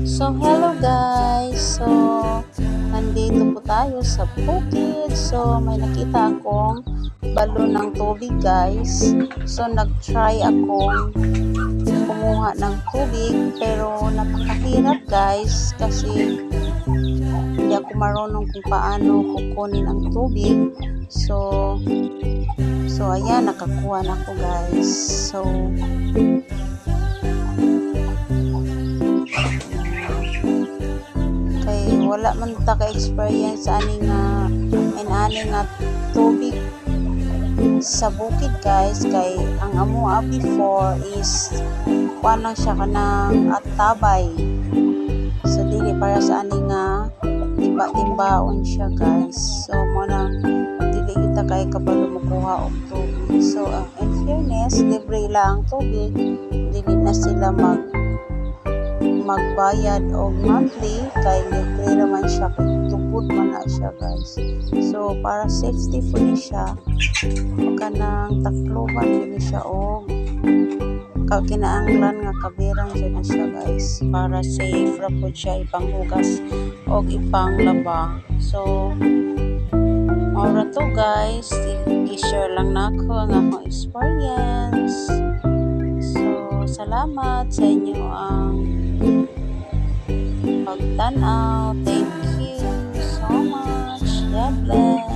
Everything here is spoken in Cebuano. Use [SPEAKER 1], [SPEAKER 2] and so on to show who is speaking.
[SPEAKER 1] So, hello guys! So, nandito po tayo sa bukid. So, may nakita akong balon ng tubig, guys. So, nag-try akong kumuha ng tubig pero napakahirap, guys, kasi hindi ako marunong kung paano kukunin ang tubig. So ayan, nakakuha na ako, guys. So, kay wala man ta ka experience ani nga ani nga tubig sa bukid, guys, kay ang amoa before is kuan lang siya, kanang atabay. So dili para sa ani nga timba-timbaon siya, guys. So mo nang dili kita kay kabalo mokuha og tubig. So in fairness, libre lang ang tubig, dili na sila magbayad og monthly kay libre raman siya kay tubod man na siya, guys. So para safety po ni siya, kanang takloban gyud ni siya og kinaanglan nga kabiran jud na siya, guys, para safe ra pud siya ipanghugas og ipanglaba. So mao ra to, guys, i-share lang nako ang akong experience. So salamat sa inyo ang pagtan-aw. Thank you so much. God bless.